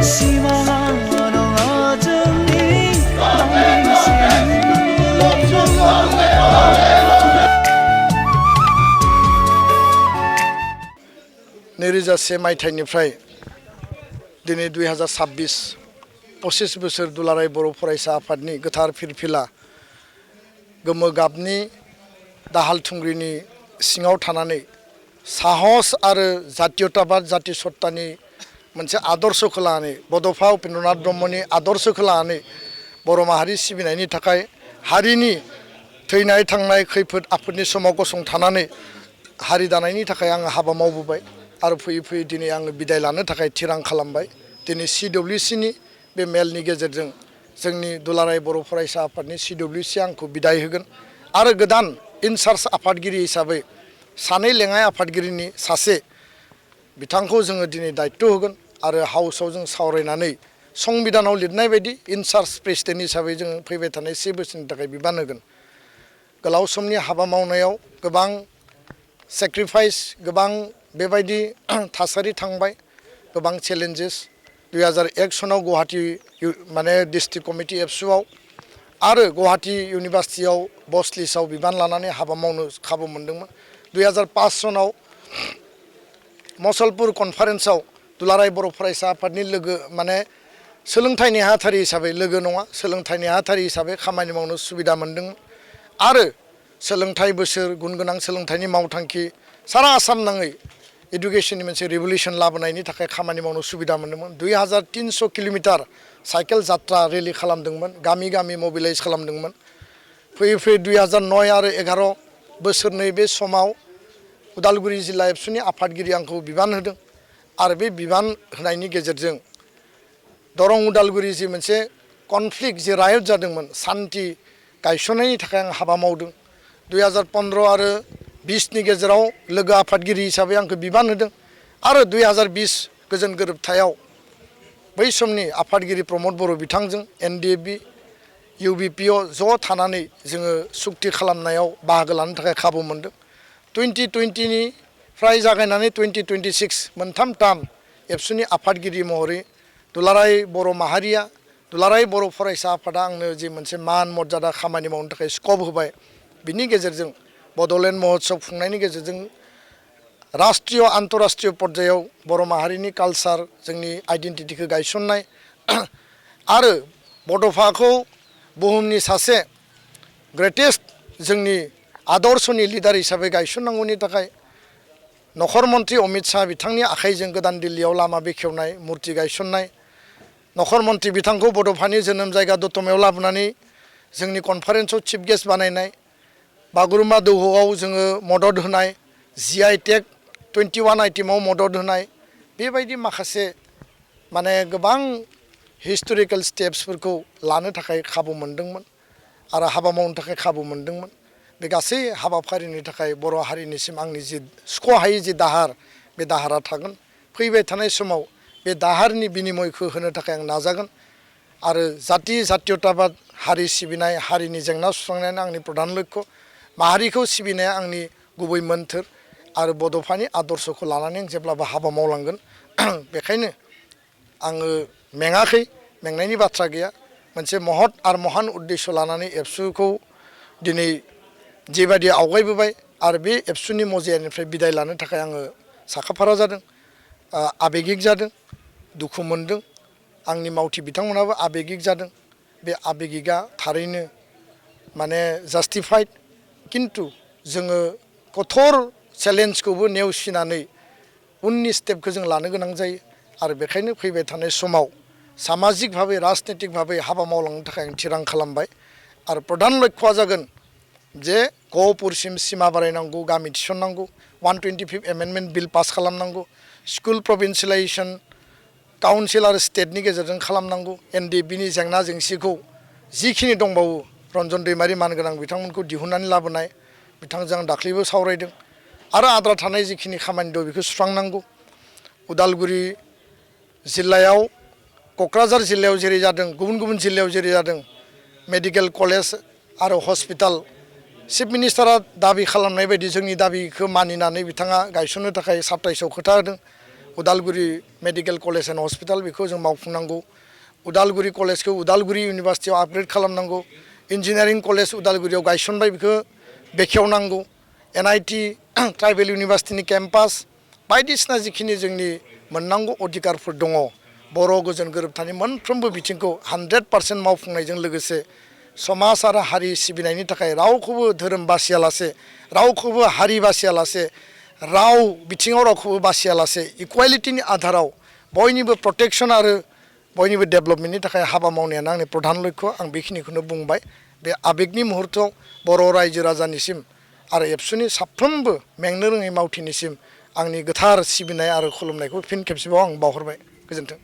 नैरोजा मायथाइनिफ्राय दिनै 2026 25 बोसोर दुलाराय बर' फरायसा आफादनि गोथार फिरफिला गोमो गाबनि दाहाल थुंग्रिनि सिङाव थानानै साहस आरो जातीयताबाद जाति सत्तानि मोनसे आदर्शखौ लानानै बड'फा उपेन्द्रनाथ ब्रह्मनि आदर्शखौ लानानै बर' माहारि सिबिनायनि थाखाय हारिनि थैनाय थांनाय खैफोद आफोदनि समाव गसंथानानै हारि दानायनि थाखाय आङो हाबा मावबोबाय आरो फैयै फैयै दिनै आङो बिदाय लानो थाखाय थिरां खालामबाय। दिनै CWCनि बे मेलनि गेजेरजों जोंनि दुलाराय बर' फरायसा आफादनि CWC आंखौ बिदाय होगोन आरो गोदान इनचार्ज आफादगिरि हिसाबै सानै लेङाइ आफादगिरिनि सासे बिथांखौ जोङो दिनै दायित्व होगोन आरो हाउसआव जों सावरायनानै संबिधानाव लिरनाय बायदि इनचार्ज प्रेसिडेन्ट हिसाबै जोङो फैबाय थानाय 7 बोसोरनि थाखाय बिबान होगोन। गोलाव समनि हाबा मावनायाव गोबां सेक्रिफाइस गोबां बेबायदि थासारि थांबाय गोबां चेलेन्जेस 2001 सनाव गुवाहाटी माने डिस्ट्रिक्ट कमिटि एबसुआव आरो गुवाहाटी इउनिभार्सिटियाव बस लिस्टआव बिबान लानानै हाबा मावनो खाबु मोनदोंमोन। 2005 सनाव मसलपुर कनफारेन्सआव दुलाराय बर' फरायसा आफादनि लोगो माने सोलोंथाइ नेहाथारि हिसाबै लोगो नङा सोलोंथाइ नेहाथारि हिसाबै खामानि मावनो सुबिदा मोनदोंमोन आरो सोलोंथाइ बोसोर गुन गोनां सोलोंथाइनि मावथांखि सारा आसाम नाङै एडुकेशननि मोनसे रिभलिउसन लाबोनायनि थाखाय खामानि मावनो सुबिदा मोनदोंमोन। 2300 किल'मिटार साइकेल जात्रा रेलि खालामदोंमोन गामि गामि मबिलाइज खालामदोंमोन। फैयै फैयै 2009 आरो 11 बोसोरनै बे समाव उदालगुरि जिल्ला एबसुनि आफादगिरि आंखौ बिबान होदों आरो बे बिबान होनायनि गेजेरजों दरं उदालगुरि जि मोनसे कनफ्लिक्ट जि रायट जादोंमोन सान्थि गायसननायनि थाखाय आं हाबा मावदों। 2015 आरो 20नि गेजेराव लोगो आफादगिरि हिसाबै आंखौ बिबान होदों आरो 2020 गोजोन गोरोबथायाव बै समनि आफादगिरि प्रमद बर' बिथांजों NDFB UBPO ज' थानानै जोङो सुक्ति खालामनायाव बाहागो लानो थाखाय खाबु मोनदों। 2020निफ्राय जागायनानै 2026 मोनथाम टार्म एबसुनि आफादगिरि महरै दुलाराय बर' माहारिया दुलाराय बर' फरायसा आफादा आंनो जि मोनसे मान मर्यादा खामानि मावनो थाखाय स्कप होबाय बिनि गेजेरजों बड'लेण्ड महोत्सव खुंनायनि गेजेरजों राष्ट्रीय आन्तराष्ट्रीय पर्यायाव बर' माहारिनि कालचार जोंनि आइडेन्टिटिखौ गायसननाय आरो बड'फाखौ बुहुमनि सासे ग्रेटेस्ट जोंनि आदर्शनि लिडार हिसाबै गायसननांगौनि थाखाय नखर मन्त्रि अमित शाह बिथांनि आखाइजों गोदान दिल्लीयाव लामा बेखेवनाय मुर्ति गायसननाय नखर मन्त्रि बिथांखौ बड'फानि जोनोम जायगा दतमायाव लाबोनानै जोंनि कनफारेन्सआव चिफ गेस्ट बानायनाय बागुरुम्बा दोहौआव जोङो मदद होनाय GI टेग 21 आइटेमाव मदद होनाय बेबायदि माखासे माने गोबां हिस्टोरिकेल स्टेप्सफोरखौ लानो थाखाय खाबु मोनदोंमोन आरो हाबा मावनो थाखाय खाबु मोनदोंमोन। बे गासै हाबाफारिनि थाखाय बर' हारिनिसिम आंनि जि सुख'हायै जि दाहार बे दाहारा थागोन। फैबाय थानाय समाव बे दाहारनि बिनिमयखौ होनो थाखाय आं नाजागोन आरो जातीयताबाद हारि सिबिनाय हारिनि जेंना सुस्रांनायानो आंनि प्रधान लक्ष्य माहारिखौ सिबिनाया आंनि गुबै मोन्थोर आरो बड'फानि आदर्शखौ लानानै आं जेब्लाबो हाबा मावलांगोन। बेखायनो आङो मेङाखै मेंनायनि बाथ्रा गैया मोनसे महत आरो महान उद्देश्य लानानै एबसुखौ दिनै जेबायदि आवगायबोबाय आरो बे एबसुनि मजियानिफ्राय बिदाय लानो थाखाय आङो साखाफारा जादों आबेगिक जादों दुखु मोनदों आंनि मावथि बिथांमोनाबो आबेगिक जादों। बे आबेगिकआ थारैनो माने जास्टिफाइड किन्तु जोङो कठोर चेलेन्जखौबो नेवसिनानै उननि स्टेपखौ जों लानो गोनां जायो आरो बेखायनो फैबाय थानाय समाव सामाजिक भाबै राजनीतिक भाबै हाबा मावलांनो थाखाय आं थिरां खालामबाय आरो प्रधान लक्ष्यआ जागोन जे गहपुरसिम सिमा बारायनांगौ गामि थिसननांगौ 125 एमेन्डमेन्ट बिल पास खालामनांगौ स्कुल प्रभिन्सियेलाइजेसन काउन्सिल आरो स्टेटनि गेजेरजों खालामनांगौ NDFBनि जेंना जेंसिखौ जिखिनि दंबावो रन्जन दैमारि मानगोनां बिथांमोनखौ दिहुननानै लाबोनाय बिथांजों आं दाख्लैबो सावरायदों आरो आद्रा थानाय जिखिनि खामानि दं बेखौ सुस्रांनांगौ। उदालगुरि जिल्लायाव क'क्राझार जिल्लायाव जेरै जादों गुबुन गुबुन जिल्लायाव जेरै जादों मेडिकेल कलेज आरो हस्पिटाल चिफ मिनिस्टारा दाबि खालामनाय बायदि जोंनि दाबिखौ मानिनानै बिथाङा गायसननो थाखाय 27 खोथा होदों Udalguri medical college and hospital बेखौ जों मावफुंनांगौ उदालगुरि कलेजखौ उदालगुरि इउनिभारसिटियाव आपग्रेड खालामनांगौ इन्जिनियारिं कलेज उदालगुरियाव गायसनबाय बेखौ बेखेवनांगौ NIT ट्राइबेल इउनिभारसिटिनि केम्पास बायदिसिना जिखिनि जोंनि मोननांगौ अधिकारफोर दङ बर' गोजोन गोरोबथानि मोनफ्रोमबो बिथिंखौ 100% मावफुंनायजों लोगोसे समाज आरो हारि सिबिनायनि थाखाय रावखौबो धोरोम बासियालासे रावखौबो हारि बासियालासे राव बिथिङाव रावखौबो बासियालासे इकुवेलिटिनि आधाराव बयनिबो प्रटेक्सन आरो बयनिबो डेभेलपमेन्टनि थाखाय हाबा मावनायानो आंनि प्रधान लक्ष्य आं बेखिनिखौनो बुंबाय बे आबेगनि मुहुर्तआव बर' रायजो राजानिसिम आरो एबसुनि साफ्रोमबो मेंनो रोङै मावथिनिसिम आंनि गोथार सिबिनाय आरो खुलुमनायखौ फिन खेबसेबाव आं बावहरबाय गोजोन्थों।